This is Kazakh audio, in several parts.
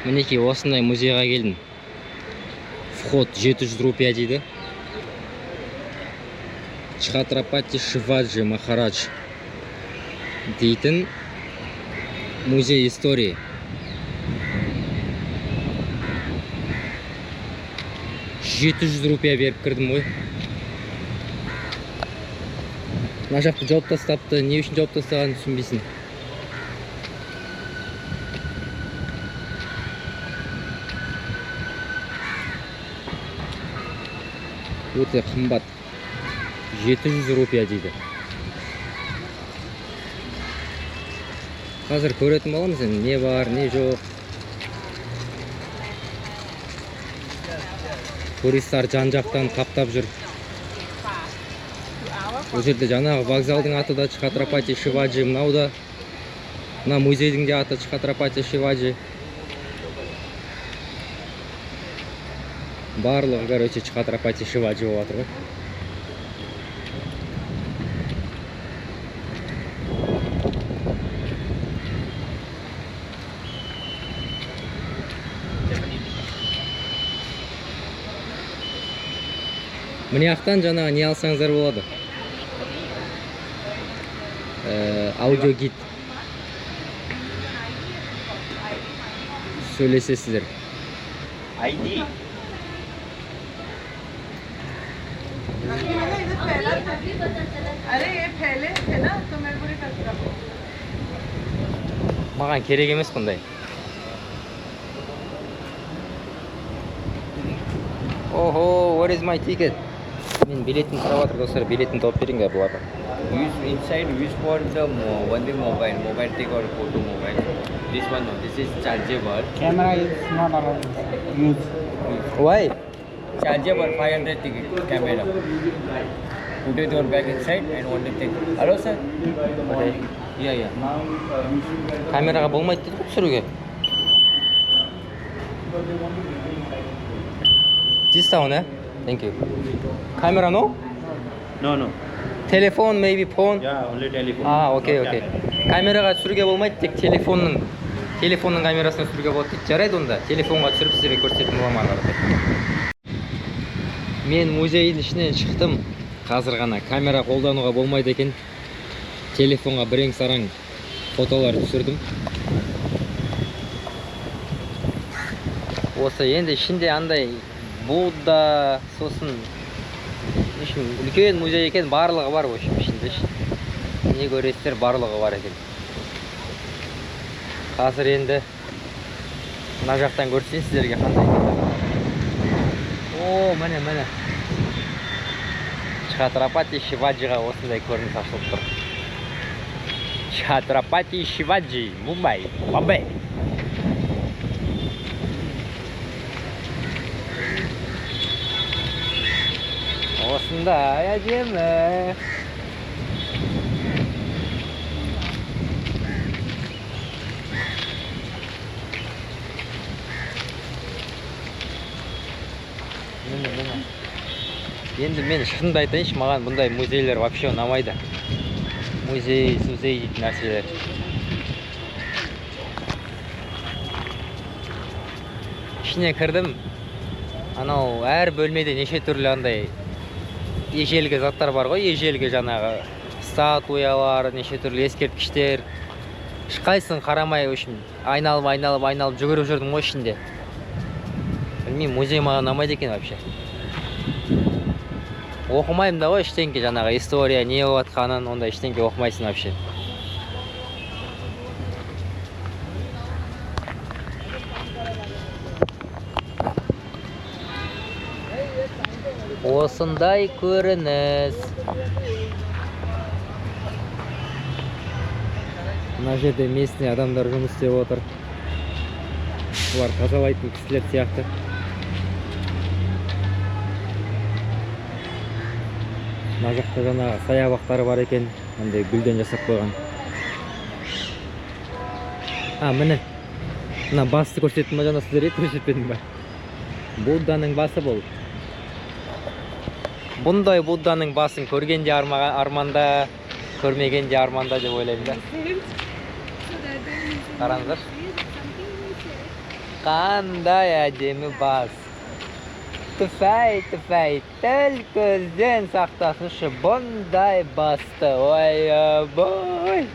Мінекей, осындай музейға келдім. Вход 700 рупия дейді. Чхатрапати Шиваджи Махарадж дейтін музей истории. 700 рупия беріп кірдім ғой. Мына жақты жауып тастапты. Не үшін жауып тастағанын түсінбейсің. Өте қымбат. 700 рупия дейді. Қазір көретін боламыз енді не бар, не жоқ. Туристар жан-жақтан қаптап жүр. Бұл жерде жаңағы вокзалдың аты да Чхатрапати Шиваджи, мынау да, мына музейдің де аты Чхатрапати Шиваджи. Барлығы, короче, Чхатрапати Шиваджи болып жатыр ғой. Міне жақтан жаңағы не алсаңыздар болады. Аудиогид. Сөйлесесіздер. ID. Маған керек емес бұндай. Охо, where is my ticket? Мен билетін сұрап жатыр, достар, билетін тауып беріңдер бұларға. Use inside, use for the only mobile, mobile take or photo mobile. This one no, this is chargeable. Camera is not allowed. Use. Why? Chargeable 500 ticket camera. Put it your bag inside and only take. Hello sir. Okay. Yeah, yeah. Камераға болмайды деді ғой түсіруге. This town, eh? Thank you. Camera no? No, no. Telephone maybe phone. Yeah, only telephone. А, окей, Not окей. camera. Камераға түсіруге болмайды, тек телефонның камерасына түсіруге болады дейді. Жарайды онда, телефонға түсіріп сіздерге көрсететін боламын ары қаратай. Мен музейдің ішінен шықтым. Қазір ғана камера қолдануға болмайды екен. Телефонға бірең-сараң фотолар түсірдім. Осы енді ішінде андай Будда, сосын үшін үлкен музей екен, барлығы бар, в общем, ішінде ше. Не көресіздер, барлығы бар екен. Қазір енді мына жақтан көрсетейін сіздерге қандай екен. О, міне, міне. Чхатрапати Шиваджиға осындай көрініс ашылып тұр. Чхатрапати Шиваджи, Мумбай, Бомбей. Осындай әдемі. Міне, міне. Енді мен шынымды айтайыншы, маған бұндай музейлер вообще ұнамайды. Музей, музей дейтін нәрселер. Ішіне кірдім. Анау әр бөлмеде неше түрлі андай ежелгі заттар бар ғой, ежелгі жаңағы статуялар, неше түрлі ескерткіштер. Ешқайсысын қарамай, в общем, айналып, айналып, айналып жүгіріп жүрдім ғой ішінде. Білмеймін, музей маған ұнамайды екен вообще. Оқымаймын да ғой ештеңке, жаңағы история, не болып жатқанын, ондай ештеңке оқымайсың вообще. Осындай көрініс. Мына жерде местный адамдар жұмыс істеп отыр. Бұлар тазалайтын кісілер сияқты. Мына жақта жаңағы саябақтар бар екен, мындай гүлден жасап қойған. А, міне. Мына басты көрсеттім ба жаңа сіздерге, көрсетпедім ба? Будданың басы бұл. Бұндай Будданың басын көрген де арманда, көрмеген де арманда деп ойлаймын да. Қараңыздар. Қандай әдемі бас. Түфәй, түфәй, тіл көзден сақтасыншы бұндай басты. Ой,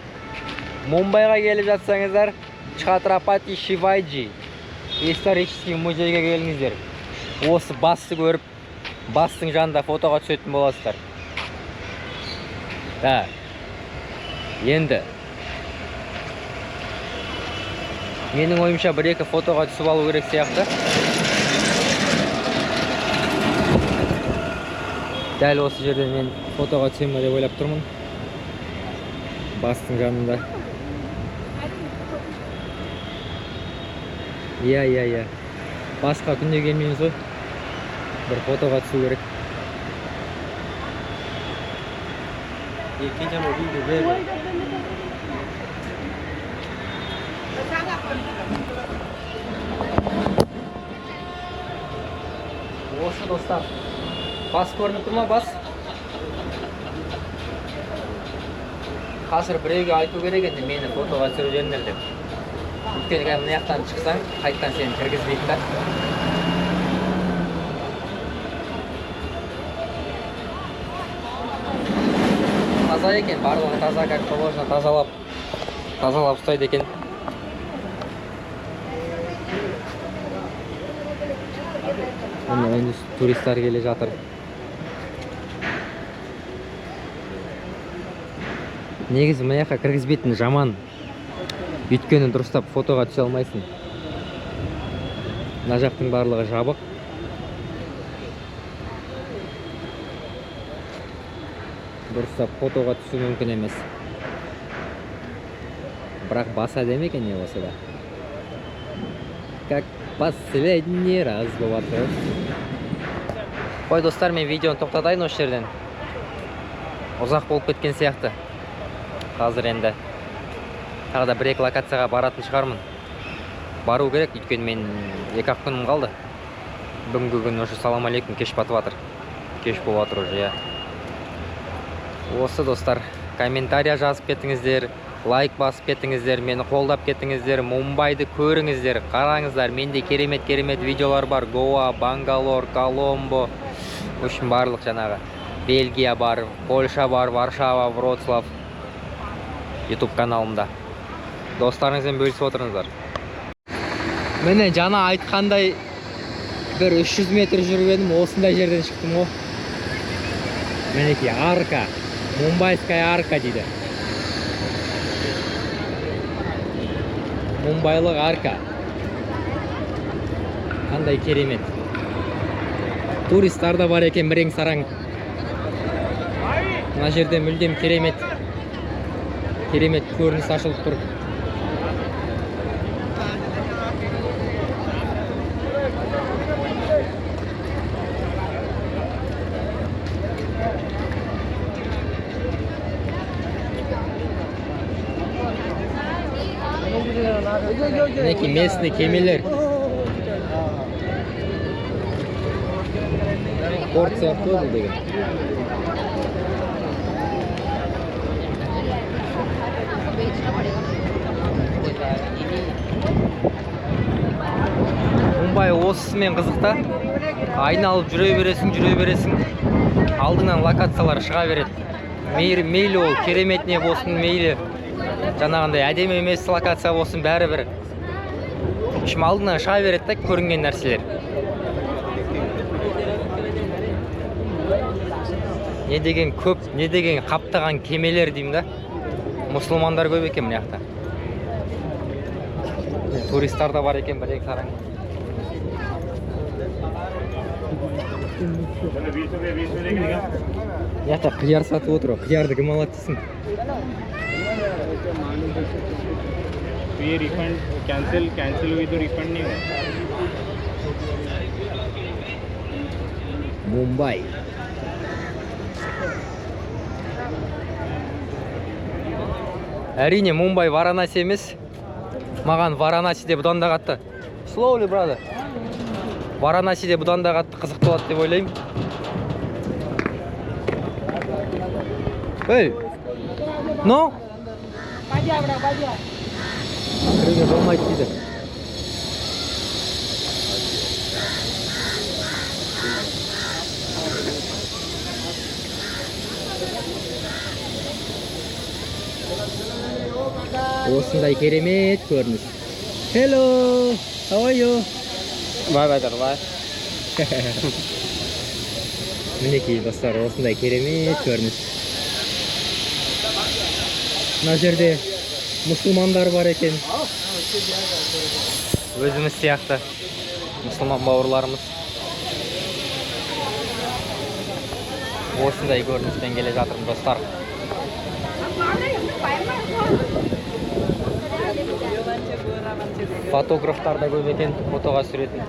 Мумбайға келіп жатсаңыздар, Чхатрапати Шиваджи исторический музейге келіңіздер. Осы басты көріп, бастың жанында фотоға түсетін боласыздар. Да. Енді менің ойымша бір-екі фотоға түсіп алу керек сияқты. Дәл осы жерде мен фотоға түсемін ба деп ойлап тұрмын. Бастың жанында. Иә, иә, иә. Басқа күнде келмейміз ғой. Бір фотоға түсу керек. Осы достар. Бас көрініп тұр ма, бас? Қазір біреуге айту керек енді мені фотоға түсіріп жіберіңдер деп. Өйткені қазір мына жақтан шықсаң, қайтадан сені кіргізбейді да. Таза екен, барлығы таза, как положено, тазалап ұстайды екен. Міне енді туристар келе жатыр. Негізі мына жаққа кіргізбейтін жаман. Өйткені дұрыстап фотоға түсе алмайсың. Мына жақтың барлығы жабық. Дұрыстап фотоға түсу мүмкін емес. Бірақ бас әдемі екен не болса да. Как последний раз болады. Қой достар, мен видеоны тоқтатайын осы жерден. Ұзақ болып кеткен сияқты. Қазір енді тағы да бір-екі локацияға баратын шығармын. Бару керек, өйткені мен 2-ақ күнім қалды. Бүгінгі күн уже салам алейкум, кеш батып жатыр. Кеш болып жатыр уже, иә. Осы достар, комментария жазып кетіңіздер, лайк басып кетіңіздер, мені қолдап кетіңіздер, Мумбайды көріңіздер, қараңыздар. Менде керемет-керемет видеолар бар. Гоа, Бангалор, Коломбо, в общем, барлық жаңағы. Бельгия бар, Польша бар, Варшава, Вроцлав. YouTube каналымда. Достарыңызбен бөлісіп отырыңыздар. Міне жаңа айтқандай бір 300 метр жүріп едім, осындай жерден шықтым ғой. Мінекей арка, Мумбайская арка дейді. Мумбайлық арка. Қандай керемет. Туристар да бар екен бірең сараң. Мына жерде мүлдем керемет. Керемет көрініс ашылып тұр. Мінекей местный кемелер. Порт сияқты бұл деген. Мумбай осысымен қызық та. Айналып жүре бересің, жүре бересің. Алдыңнан локациялар шыға береді. Мейлі ол керемет не болсын, мейлі жаңағындай әдемі емес локация болсын, бәрібір. Ішім алдыңнан шыға береді да көрінген нәрселер. Не деген көп, не деген қаптаған кемелер деймін да. Мұсылмандар көп екен мына жақта. Туристар да бар екен бір-екі сараң. Мына жақта қияр сатып отыр. Қиярды кім алады дейсің? ये refund cancel cancel हुई तो रिफंड नहीं हुआ. Мумбай. Әрине, Мумбай Варанаси емес. Маған Варанаси де бұдан да қатты. Slowly, brother. Варанаси де бұдан да қатты қызықты болады деп ойлаймын. Эй! No? Кіруге болмайды дейді. Осындай керемет көрініс. Hello, how are you? Bye bye sir, bye. Мінекей, достар, осындай керемет көрініс. Мына жерде мұсылмандар бар екен. Өзіміз сияқты мұсылман бауырларымыз. Осындай көрініспен келе жатырмын, достар. Фотографтар да көп екен, фотоға түсіретін.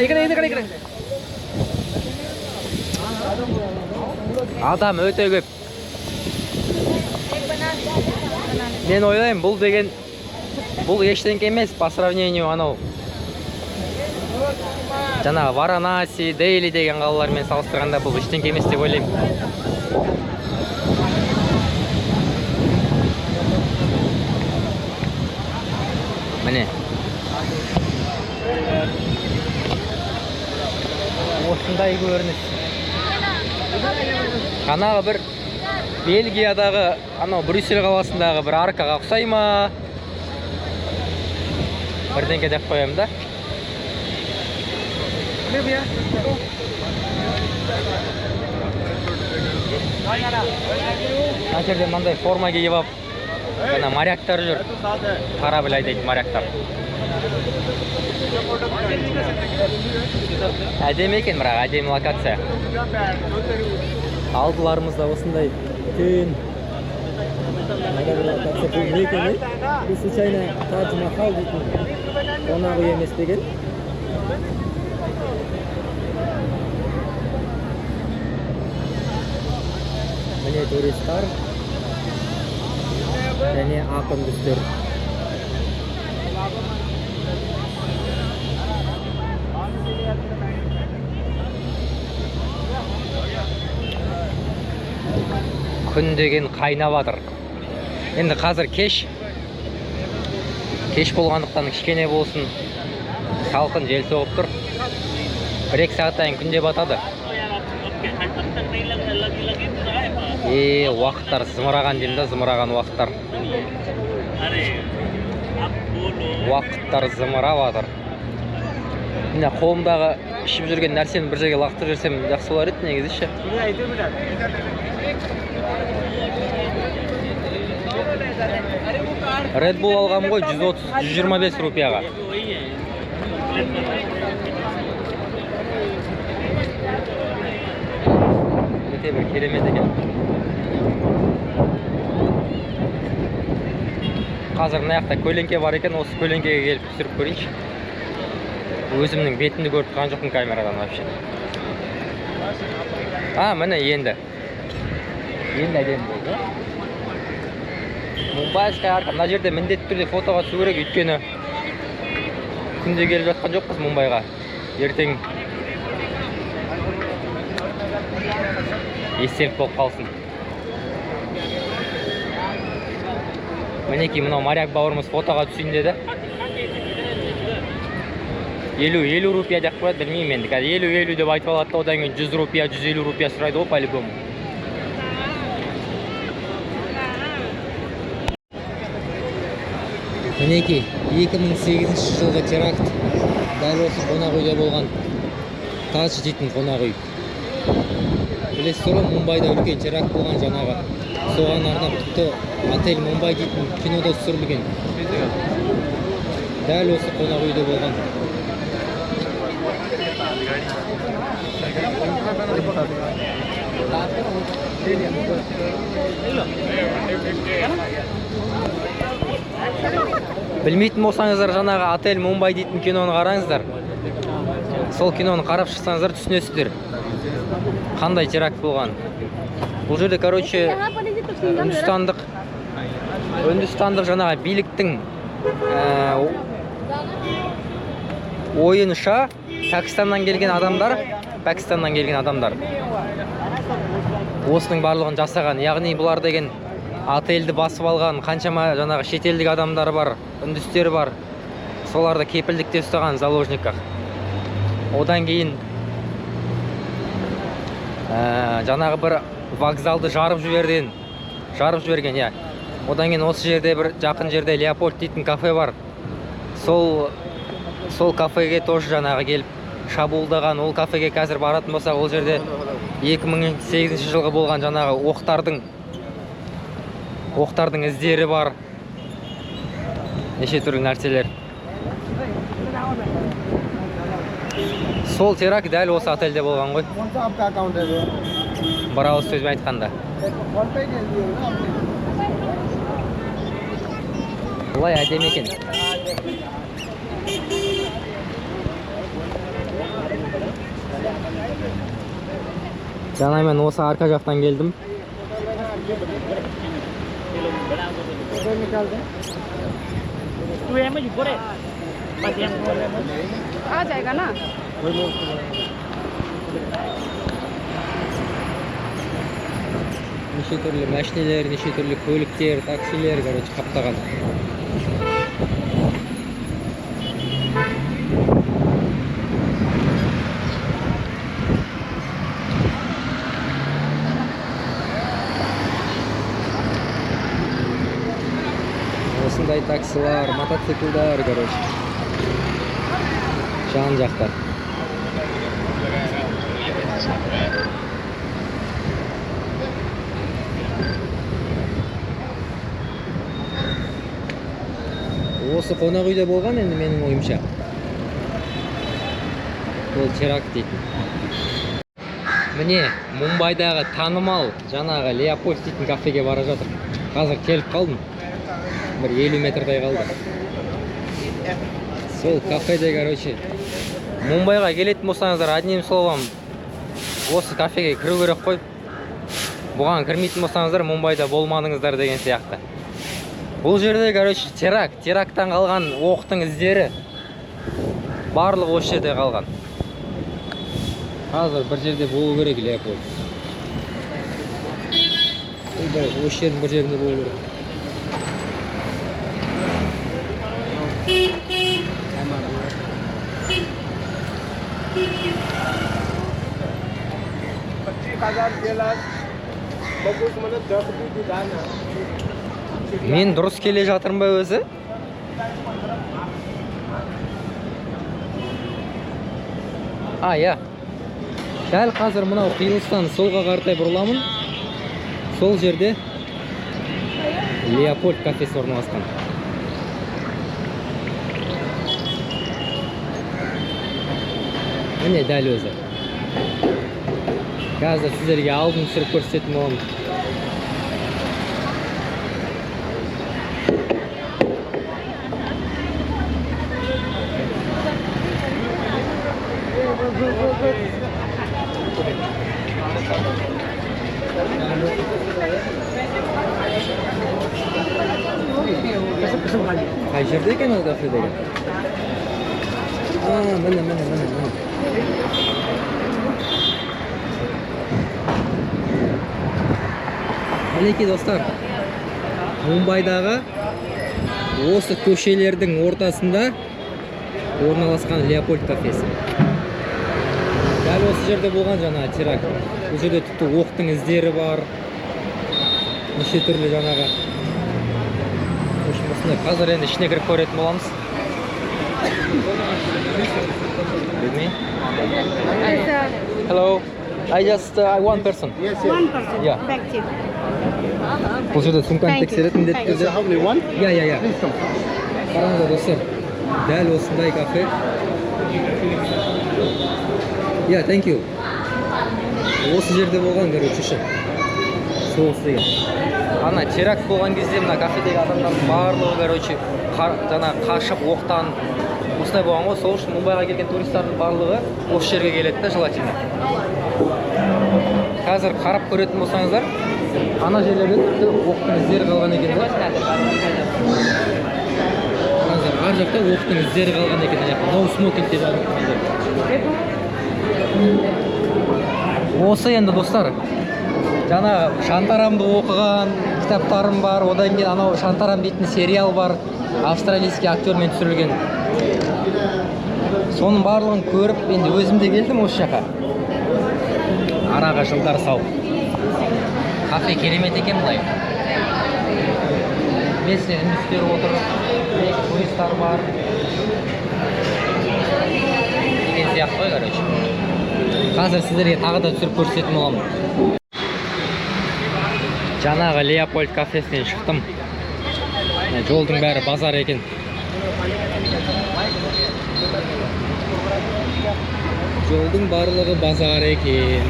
इकडे इकडे इकडे. Адам өте көп. Мен ойлаймын, бұл деген бұл ештеңке емес по сравнению анау жаңағы Варанаси, Дели деген қалалармен салыстырғанда, бұл ештеңке емес деп ойлаймын. Міне, осындай көрініс. Анағы бір Бельгиядағы, анау Брюссель қаласындағы бір аркаға ұқсай ма, бірдеңке деп қоямын да. भैया. Мына жерде мынандай форма киіп алып ана моряктар жүр, корабль айдайтын моряктар. Әдемі екен, бірақ әдемі локация. Алдыларымызда осындай үлкен мына бір локация. Бұл не екен, е? Бұл случайно Тадж Махал дейтін қонақ үй емес пе екен? Міне, туристар және ақ үндістер. Күн деген қайнап жатыр. Енді қазір кеш, кеш болғандықтан кішкене болсын салқын жел соғып тұр. 1-2 сағаттан кейін күн де батады. Е, уақыттар зымыраған деймін да, зымыраған уақыттар, уақыттар зымырап жатыр. Міне, қолымдағы ішіп жүрген нәрсені бір жерге лақтырып жіберсем, жақсы болар еді негізі ше. Red Bull алғам ғой 130, 125 рупияға. Өте бір керемет екен. Қазір мына жақта көлеңке бар екен, осы көлеңкеге келіп түсіріп көрейінші. Өзімнің бетімді көріп тұрған жоқпын камерадан вообще. А, міне, енді. Енді әдемі болды. Мумбайская арка. Мына жерде міндетті түрде фотоға түсу керек, өйткені күнде келіп жатқан жоқпыз Мумбайға. Ертең естелік болып қалсын. Мінекей, мынау моряк бауырымыз фотоға түсейін деді. 50 рупия деп қояды, білмеймін енді. Қазір 50 деп айтып алады да, одан кейін 100 рупия, 150 рупия сұрайды ғой по-любому. Мінекей, 2008 жылғы теракт дәл осы қонақ үйде болған. Тадж дейтін қонақ үй. Білесіздер ғой, Мумбайда үлкен теракт болған жаңағы. Соған арнап тіпті «Отель Мумбай» дейтін кинода түсірілген. Дәл осы қонақ үйде болған. Білмейтін болсаңыздар, жаңағы «Отель Мумбай» дейтін киноны қараңыздар. Сол киноны қарап шықсаңыздар, түсінесіздер қандай теракт болған. Бұл жерде, короче, үндістандық жаңағы биліктің ойынша Пәкістаннан келген адамдар осының барлығын жасаған. Яғни бұлар деген отельді басып алған, қаншама жаңағы шетелдік адамдар бар, үндістер бар. Соларды кепілдікте ұстаған, заложниках. Одан кейін жаңағы бір вокзалды жарып жіберген, иә. Одан кейін осы жерде, бір жақын жерде Леопольд дейтін кафе бар. Сол кафеге тоже жаңағы келіп шабуылдаған. Ол кафеге қазір баратын болсақ, ол жерде 2008 жылғы болған жаңағы оқтардың іздері бар, неше түрлі нәрселер. Сол теракт дәл осы отельде болған ғой. कौन सा आपका अकाउंट है भैया? Бір ауыз сөзбен айтқанда, फोन पे दे दिए ना आपने? Былай әдемі екен. Жаңа мен осы арка жақтан келдім. फोटो निकाल दें. आ जाएगा ना? Неше түрлі мәшинелер, неше түрлі көліктер, таксилер, короче, қаптаған. Осындай таксилар, мотоциклдар, короче, жан жақта. Осы қонақ үйде болған енді, менің ойымша, ол теракт дейтін. Міне, Мумбайдағы танымал жаңағы Леопольд дейтін кафеге бара жатыр. Қазір келіп қалдым, бір 50 метрдай қалды. Сол кафеде, короче, Мумбайға келетін болсаңыздар, одним словом, осы кафеге кіру керек қой. Бұған кірмейтін болсаңыздар, Мумбайда болмадыңыздар деген сияқты. Бұл жерде, короче, теракттан қалған оқтың іздері барлығы осы жерде қалған. Қазір бір жерде болу керек Леопольд. Ойбай, осы жердің бір жерінде болу керек. 25,000 गेला बघूस मला दस बी दिला ना. Мен дұрыс келе жатырмын ба өзі? А, иә, дәл қазір мынау қиылыстан солға қаратай бұрыламын. Сол жерде Леопольд кафесі орналасқан. Міне, дәл өзі. Қазір сіздерге алдын түсіріп көрсететін боламын. Қай жерде екен ол кафе деген? А, міне, міне, міне, міне. Мінекей, достар, Мумбайдағы осы көшелердің ортасында орналасқан Леопольд кафесі. Дәл осы жерде болған жаңағы теракт. Бұл жерде тіпті оқтың іздері бар, неше түрлі жаңағы. В общем, осындай. Қазір енді ішіне кіріп көретін боламыз. Білмеймін. Hello, I just I one person. Yes. One person. Yeah. Back to you. Бұл жерде сумканы Thank you. тексереді міндетті Thank түрде. How many? One? Иә. Қараңыздар, достар, дәл осындай кафе. Yeah, thank you. Осы жерде болған, короче, ше, соғыс деген. Ана теракт болған кезде мына кафедегі адамдардың барлығы, короче, жаңағы қашып оқтан, осындай болған ғой. Сол үшін Мумбайға келген туристардың барлығы осы жерге келеді да, желательно. Қазір қарап көретін болсаңыздар, ана жерлерде тіпті оқтың іздері қалған екен да. Қараңыздар, ар жақта оқтың іздері қалған екен. Ана жақта no smoking деп жазылып тұрған жер. Осы енді, достар, жаңа Шантарамды оқыған кітаптарым бар. Одан кейін анау Шантарам дейтін сериал бар, австралийский актермен түсірілген. Соның барлығын көріп, енді өзім де келдім осы жаққа. Араға жылдар салып. Кафе керемет екен былай. Местный үндістер отыр, туристар бар. Деген сияқты ғой, короче. Қазір сіздерге тағы да түсіріп көрсететін боламын. Жаңағы Леопольд кафесінен шықтым. Міне, жолдың бәрі базар екен. Жолдың барлығы базар екен.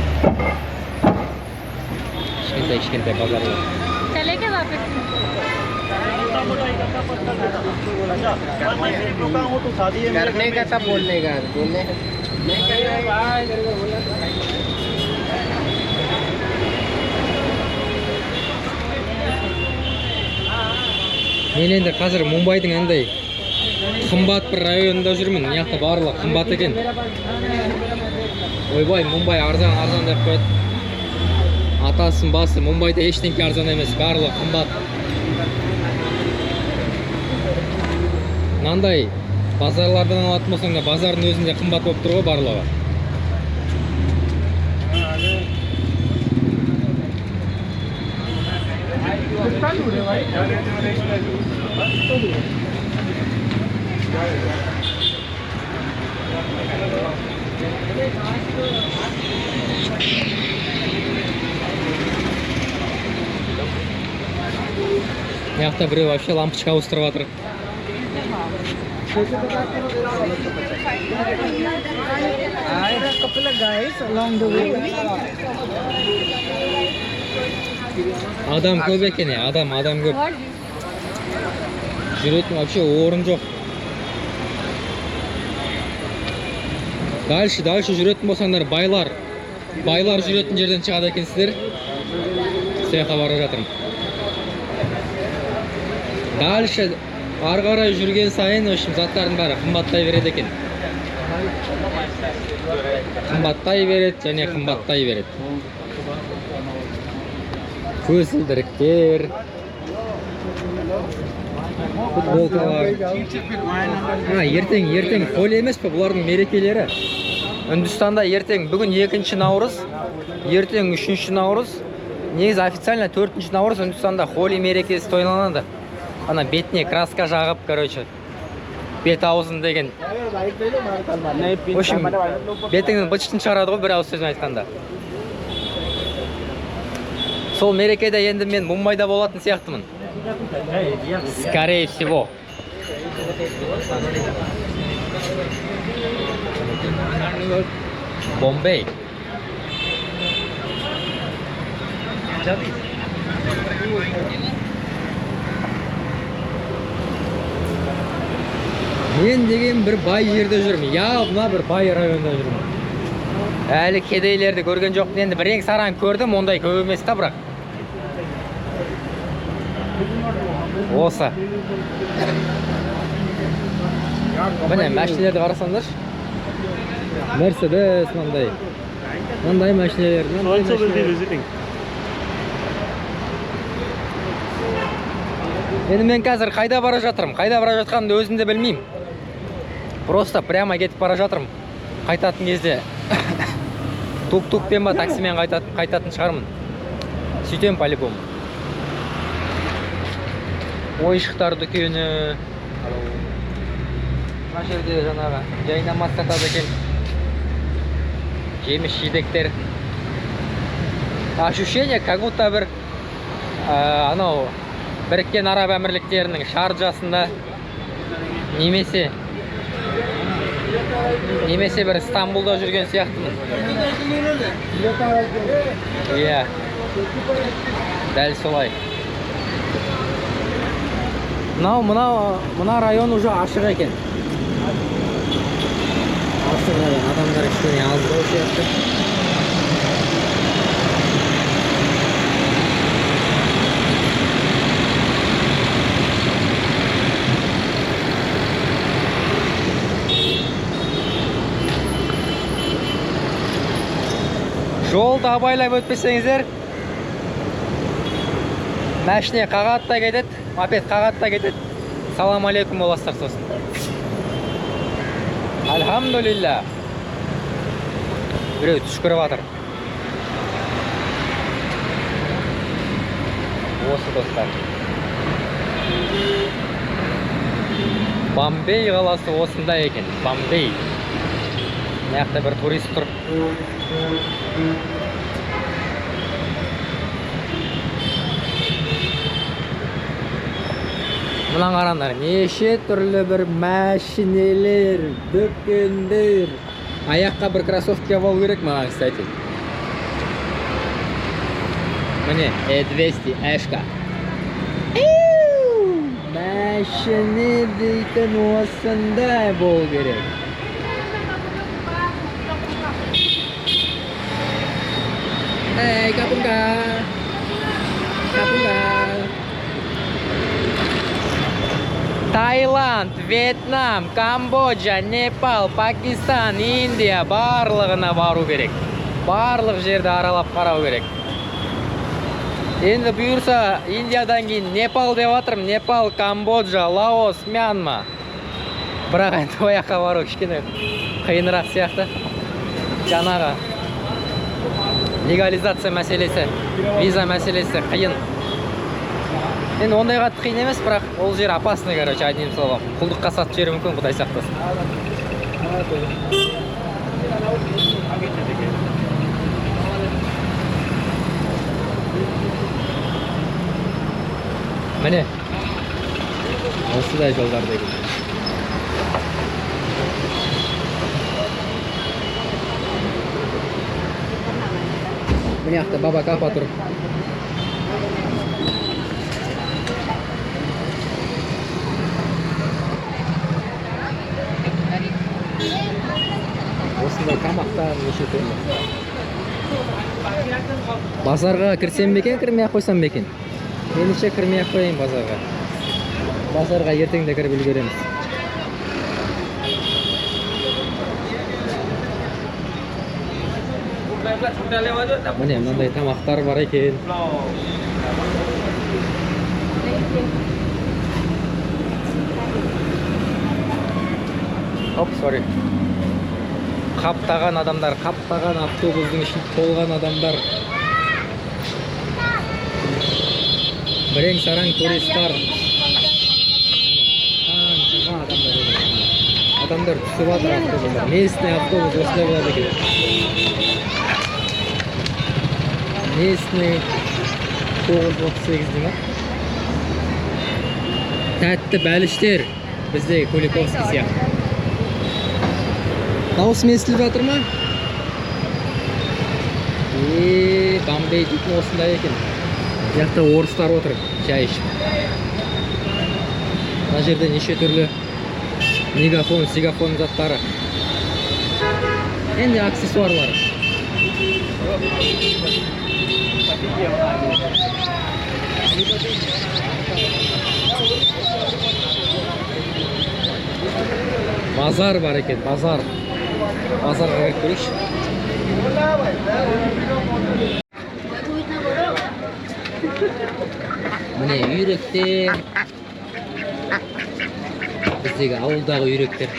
Кішкентай кішкентай базарлар. चले क्या वापस? करने का तब बोलने का, बोलने का नहीं करना है भाई, मेरे को बोलना तो। Мен енді қазір Мумбайдың андай қымбат бір районында жүрмін. Мына жақта барлығы қымбат екен. Ойбай, Мумбай арзан, арзан деп қояды. Атасын басы, Мумбайда ештеңке арзан емес, барлығы қымбат. Мынандай базарлардан алатын болсаң да, базардың өзінде қымбат болып тұр ғой барлығы. Мына жақта біреу вообще лампочка ауыстырып жатыр. Couple of guys along the way. Адам көп екен, е, адам көп. Жүретін вообще орын жоқ. Дальше, дальше жүретін болсаңдар, байлар жүретін жерден шығады екенсіздер. Сол жаққа бара жатырмын. Дальше ары қарай жүрген сайын, в общем, заттардың бәрі қымбаттай береді екен. Қымбаттай береді және қымбаттай береді. Көзілдіріктер, футболкалар. Ертең Холи емес пе, бұлардың мерекелері? Үндістанда ертең, бүгін 2 наурыз, ертең 3 наурыз. Негізі официально 4 наурыз Үндістанда Холи мерекесі тойланады. Ана бетіне краска жағып, короче, бет аузын деген. В общем, бетіңнің быт-шытын шығарады ғой бір ауыз сөзбен айтқанда. Сол мерекеде енді мен Мумбайда болатын сияқтымын. Скорее всего. Бомбей. Мен деген бір бай жерде жүрмін. Явно бір бай районда жүрмін. Әлі кедейлерді көрген жоқпын. Енді бірең сараң көрдім, ондай көп емес та бірақ. Осы. Міне, машинелерді қарасаңдаршы. Мерседес мынандай. Мындай машинелер, мынандай Also will be машинелер. visiting. Енді мен қазір қайда бара жатырмын? Қайда бара жатқанымды өзім де білмеймін. Просто прямо кетіп бара жатырмын. Қайтатын кезде тук-тукпен ба, таксимен қайтатын шығармын. Сөйтемін по-любому. Ойыншықтар дүкені. Мына жерде жаңағы жайнамаз сатады екен. Жеміс жидектер. Ощущение, как будто бір анау Біріккен Араб Әмірліктерінің Шарджасында немесе бір Стамбулда жүрген сияқтымын. Иә, дәл солай. Мына район уже ашық екен. Ашық район, адамдар кішкене аздау сияқты. Жолды абайлап өтпесеңіздер, машине қағады да кетеді, мопед қағады да кетеді. Салам алейкум боласыздар сосын. Альхамдулилля. Біреу түшкіріп жатыр. Осы, достар. Бомбей қаласы осындай екен. Бомбей. Мына жақта бір турист тұр. Мына қараңдар, неше түрлі бір мәшинелер, дүкендер. Аяққа бір кроссовки алу керек маған, кстати. Міне, E200 Эшка. Мәшине дейтін осындай болу керек. Эй, капунга. Капунга. Таиланд, Вьетнам, Камбоджа, Непал, Пакистан, Индия барлығына бару керек. Барлық жерді аралап қарау керек. Енді бұйырса, Индиядан кейін Непал деп жатырмын. Непал, Камбоджа, Лаос, Мьянма. Бірақ енді ол жаққа бару кішкене қиынырақ сияқты. Жаңағы легализация мәселесі, виза мәселесі қиын. Енді ондай қатты қиын емес, бірақ ол жер опасный, короче, одним словом. Құлдыққа сатып жіберуі мүмкін, Құдай сақтасын. Міне, осындай жолдар деген. Мына жақта баба капа тұр. Осындай тамақтар неше түрлі. Базарға кірсем бе екен, кірмей ақ қойсам ба екен? Меніңше кірмей ақ қояйын базарға. Базарға ертең де кіріп үлгереміз. Міне мынандай тамақтар бар екен. Оп, сори. Қаптаған адамдар, қаптаған автобустың ішін толған адамдар. Бірең-сараң туристар. Қаншама адамдар отыр. Адамдар түсіп жатыр автобустан. Местный автобус осындай болады екен. Местный 938 дей ма? Тәтті бәліштер біздегі Куликовский сияқты. Дауысым естіліп жатыр ма? Бомбей дейтін осындай екен. Бұл жақта орыстар отыр, шай ішіп. Мына жерде неше түрлі мегафон, сигафон заттары. Енді аксессуарлар. Базар бар екен, базар. Базарға кіріп көрейікші. Міне үйректер. Біздегі ауылдағы үйректер.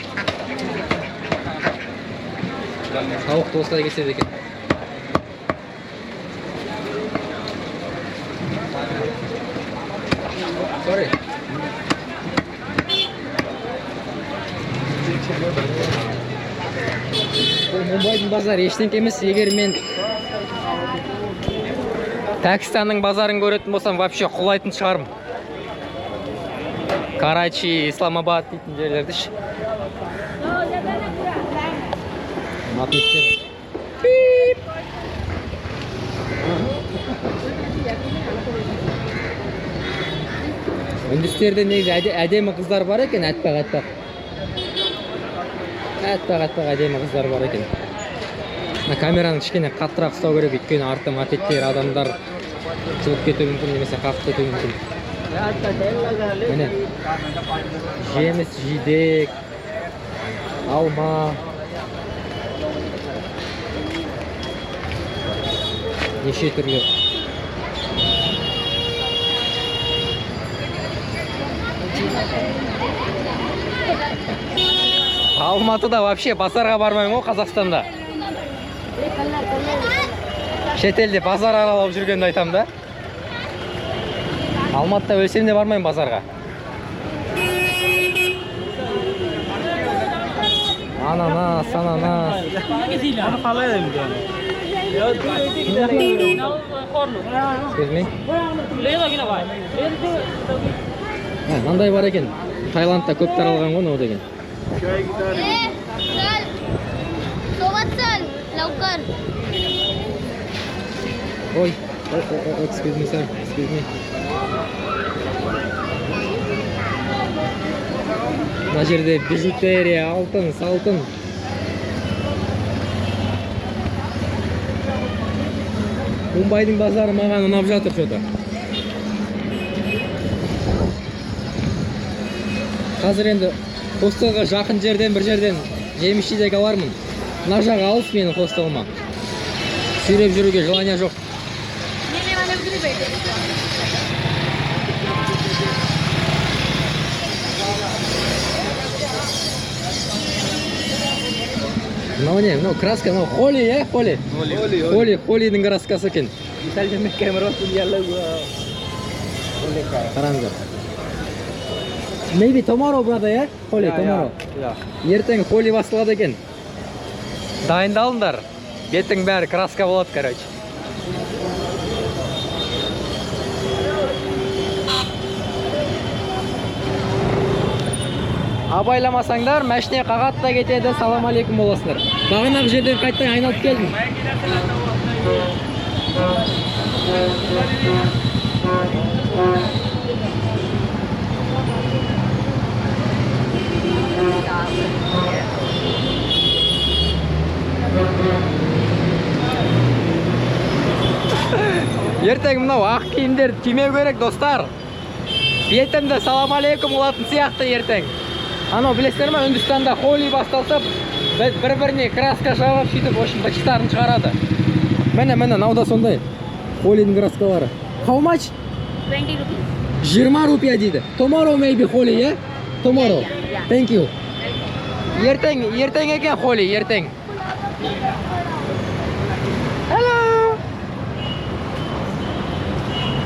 Тауықты осылай кеседі екен. Sorry. Бұл Мумбайдың базары ештеңке емес. Егер мен Пәкістанның базарын көретін болсам, вообще құлайтын шығармын. Карачи, Исламабад дейтін жерлерді ше. Мопедтер. Пип! Үндістерде негізі әдемі қыздар бар екен, әтпақ әтпақ. Әтпақ әтпақ әдемі қыздар бар екен. Мына камераны кішкене қаттырақ ұстау керек, өйткені арты мопедтер, адамдар жұлып кетуі мүмкін немесе қағып кетуі мүмкін. Міне жеміс, жидек, алма. Неше түрлі. Алматыда вообще базарға бармаймын ғой, Қазақстанда. Шетелде базар аралап жүргенді айтам да. Алматыда өлсем де бармаймын базарға. Ананас, ананас. Excuse me. Мынандай бар екен. Таиландта көп таралған ғой мынау деген. Ой, excuse me, sir. Excuse me. Мына жерде бижутерия, алтын, салтын. Мумбайдың базары маған ұнап жатыр что-то. Қазір енді хостелға жақын жерден бір жерден жеміс жидек алармын. Мына жақ алыс менің хостелыма. Сүйреп жүруге желание жоқ. Мынау не? Мынау краска, мынау Холи, иә? Холи. Холи, Холидің краскасы екен. Қараңыздар. Maybe tomorrow, brother, yeah? Холи, tomorrow. Ертең Холи басталады екен. Дайындалыңдар. Беттің бәрі краска болады, короче. Абайламасаңдар, мәшіне қағат та кетеді. Салам алейкум боласыңдар. Бағанағы жерден қайтадан айналып келдім. Ертең мынау ақ киімдерді кимеу керек, достар. Бетімді салам алейкум болатын сияқты ертең. Анау білесіздер ме, Үндістанда Холи басталса, бір-біріне краска жағып, сөйтіп, в общем, бычтарын шығарады. Міне, міне, мынау да сондай. Холидің краскалары. How much? 20 rupees. 20 рупия дейді. Tomorrow maybe Holi, yeah? Tomorrow. Yeah, yeah. Thank you. Ертең, ертең екен Холи, ертең. Hello.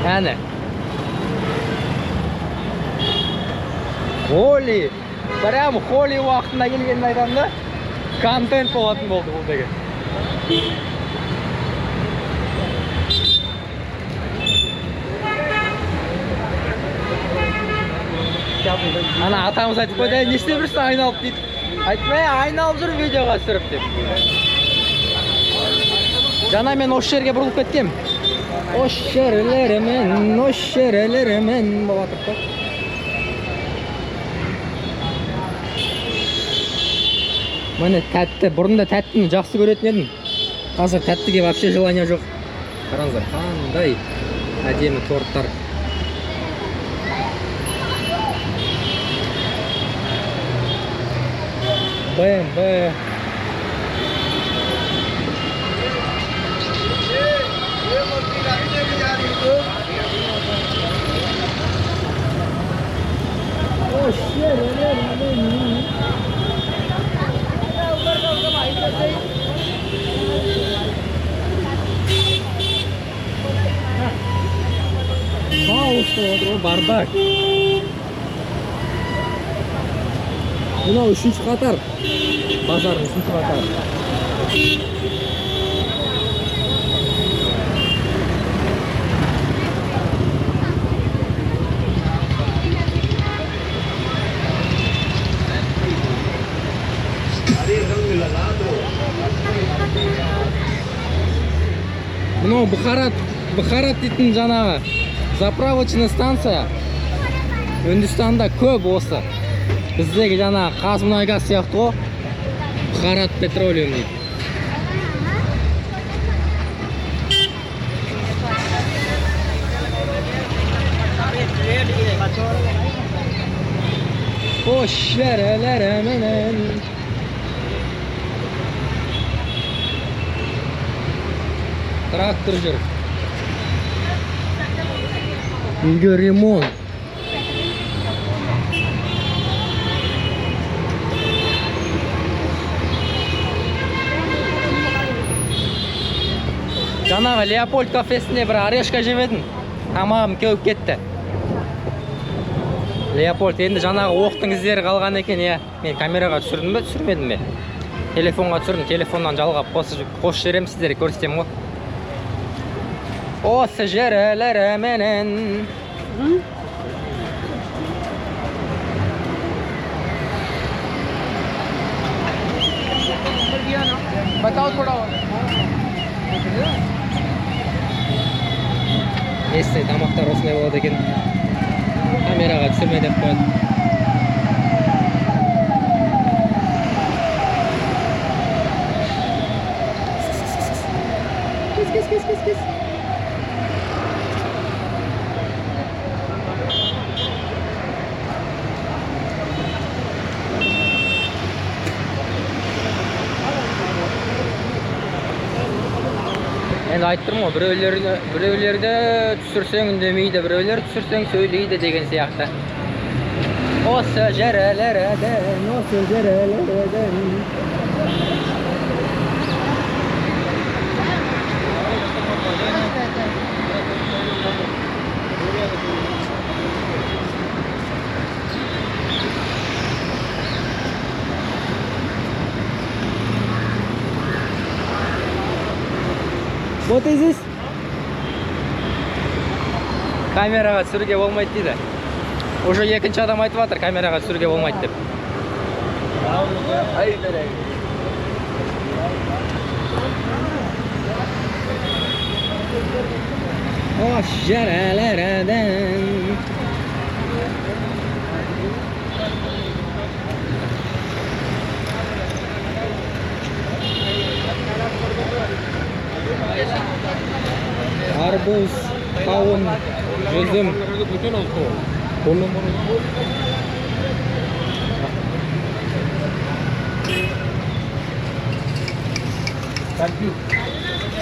Әне. Холи. Прям Холи уақытында келгенін айтамын да, контент болатын болды бұл деген. Ана атамыз айтып қойды, не істеп жүрсің айналып дейді. Айттым, айналып жүр видеоға түсіріп деп. Жаңа мен осы жерге бұрылып кеткем. Осы жерлерімен, осы жерлерімен болып жатыр қой. Міне тәтті, бұрын да тәттіні жақсы көретін едім. Қазір тәттіге вообще желание жоқ. Қараңыздар, қандай әдемі торттар. BMW. Хаос болып отыр ғой, бардак. Мынау үшінші қатар. Базардың үшінші қатары. Мынау Бхарат, Бхарат дейтін жаңағы заправочная станция. Үндістанда көп осы. Біздегі жаңағы Қазмұнайгаз сияқты ғой. Бхарат Петролиум дейді. Ош-ләрә-ләрә-менен. Трактор жүр. Үйге ремонт. Жаңағы Леопольд кафесінде бір орешка жеп едім, тамағым кеуіп кетті. Леопольд енді жаңағы оқтың іздері қалған екен, иә. Мен камераға түсірдім бе, түсірмедім бе? Телефонға түсірдім, телефоннан жалғап қосып жіберемін, сіздерге көрсетемін ғой. Осы жерлеріменен. बताओ थोड़ा और. Местный тамақтар осындай болады екен. Камераға түсірме деп қояды. Кис, кис, кис, кис, кис. Енді айтып тұрмын ғой, біреулерді түсірсең үндемейді, біреулер түсірсең сөйлейді деген сияқты. Осы жерлерден, осы жерлерден. What is this? Камераға түсіруге болмайды дейді. Уже екінші адам айтып жатыр, камераға түсіруге болмайды деп. Осы жерлерден. Арбуз, қауын, жүзім.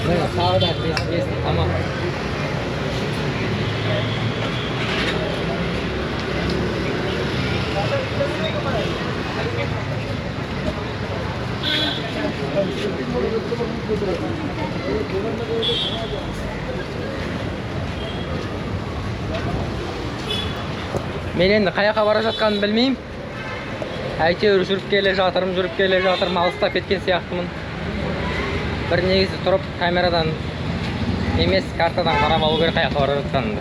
Міне, тағы да местный тамақ. Мен енді қай жаққа бара жатқанымды білмеймін. Әйтеуір жүріп келе жатырмын, жүріп келе жатырмын, алыстап кеткен сияқтымын. Бір негізі тұрып камерадан емес, картадан қарап алу керек қай жаққа бара жатқанымды.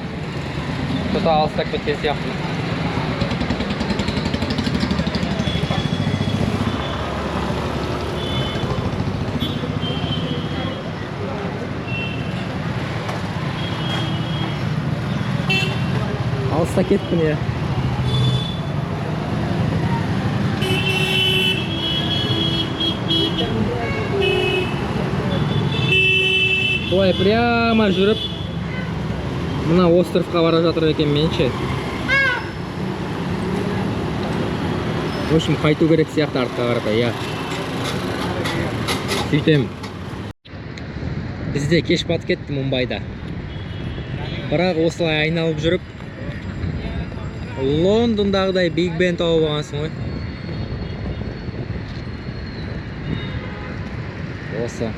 Что-то алыстап кеткен сияқтымын. Алыста кеттім, иә. Былай прямо жүріп мына островқа бара жатыр екен менше. В общем, қайту керек сияқты артқа қарата, иә. Сөйтем. Бізде кеш батып кетті Мумбайда. Бірақ осылай айналып жүріп Лондондағыдай Биг Бен тауып алғансың ғой. Осы.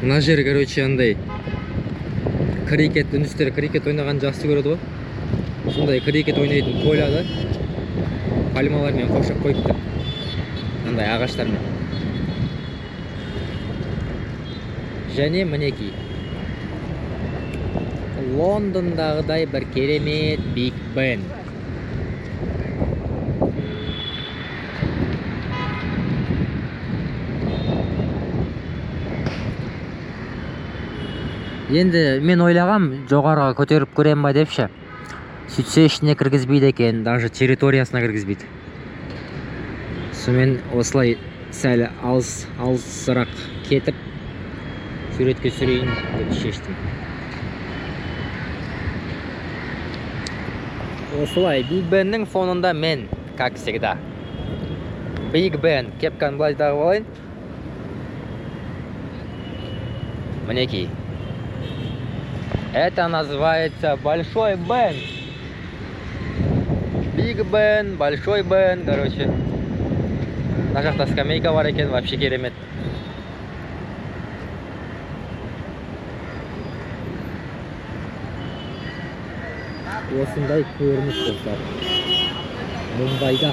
Мына жер, андай крикет, үндістер крикет ойнағанды жақсы көреді ғой. Сондай крикет ойнайтын поляда пальмалармен қоршап қойыпты. Андай ағаштармен. Және мінекей Лондондағыдай бір керемет Биг Бен. Енді мен ойлағам, жоғарыға көтеріп көрем ба депші. Сөйтсе ішіне кіргізбейді екен, даже территориясына кіргізбейді. Сонымен осылай сәл алысырақ кетіп суретке түсірейін деп шештім. Осылай Биг Беннің фонында мен, как всегда. Биг Бен, кепканы былай тағып алайын. Мінекей. Это называется Большой Бен. Биг Бен, Большой Бен. Мына жақта скамейка бар екен, вообще керемет. Осындай көрініс, достар, Мумбайда.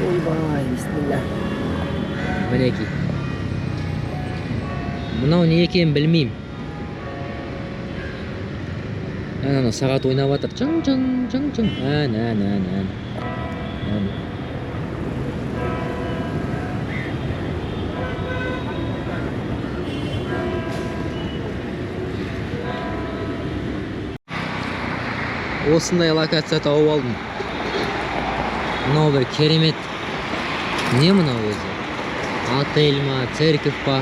Ойбай, бисмилля. Мінекей, мынау не екенін білмеймін. Ана сағат ойнап жатыр, чың чың чың чың. Әне, әне, әне, әне, әне. Осындай локация тауып алдым. Мынау бір керемет не мынау өзі, отель ма, церковь па?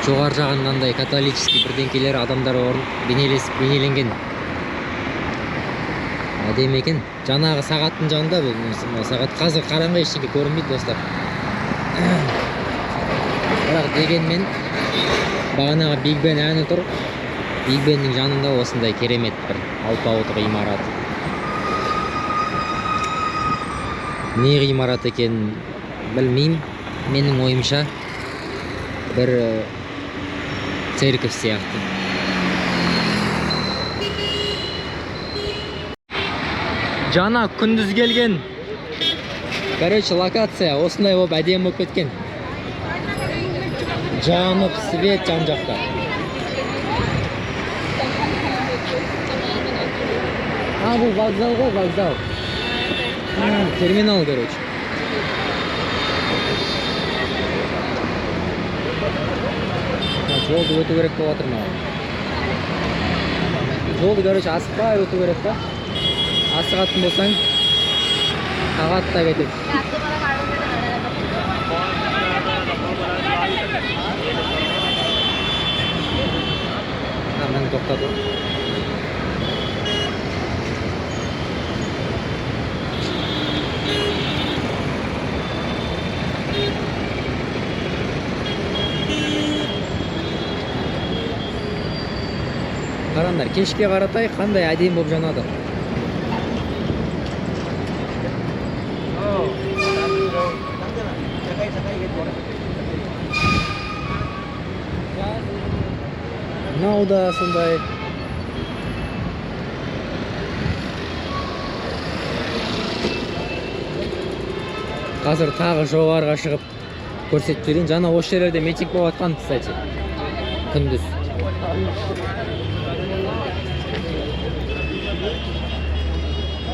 Жоғары жағында мынандай католический бірдеңкелер, адамдар орын бейнеленген. Әдемі екен. Жаңағы сағаттың жанында бұл мына сағат. Қазір қараңғы, ештеңе көрінбейді, достар. Бірақ дегенмен бағанағы Биг Бен әні тұр. Биг Беннің жанында осындай керемет бір алпауыт ғимарат. Не ғимарат екенін білмеймін. Менің ойымша бір церковь сияқты. Жаңа күндіз келген. Короче, локация осындай болып әдемі болып кеткен. Жанып свет жан жақта. А, бұл вокзал ғой, вокзал. Терминал, короче. Жолды өту керек болып жатыр маған. Жолды, короче, асықпай өту керек та. Асығатын болсаң, қағат та кетеді. Міне тоқтады. Қараңдар, кешке қаратай қандай әдемі болып жанады. Мынау да сондай. Қазір тағы жоғарыға шығып көрсетіп жіберейін. Жаңа осы жерлерде митинг болып жатқан, кстати, күндіз.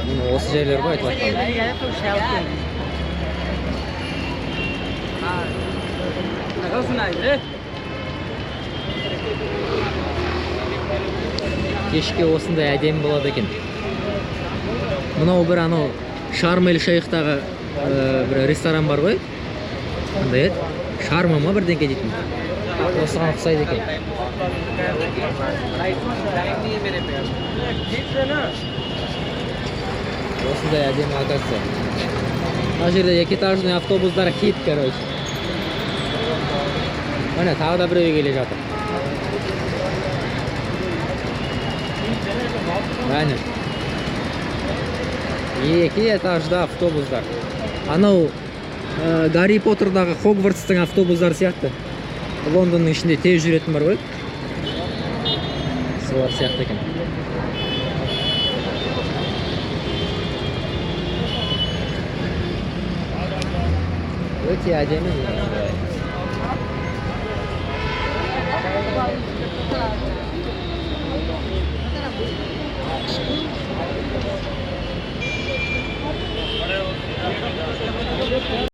Міне осы жерлер ғой айтып жатқан. Кешке осындай әдемі болады екен. Мынау бір анау Шарм-эль-Шейхтағы бір ресторан бар ғой. Қандай еді? Шарма ма бірдеңке дейтін. Осыған ұқсайды екен. Осындай әдемі локация. Мына жерде екіэтажный автобустар хит, короче. Міне тағы да біреу келе жатыр. Әне. Екі этажда автобустар. Анау Гарри Поттердағы Хогвартстың автобустары сияқты. Лондонның ішінде тез жүретін бар ғой. Солар сияқты екен. Өте әдемі.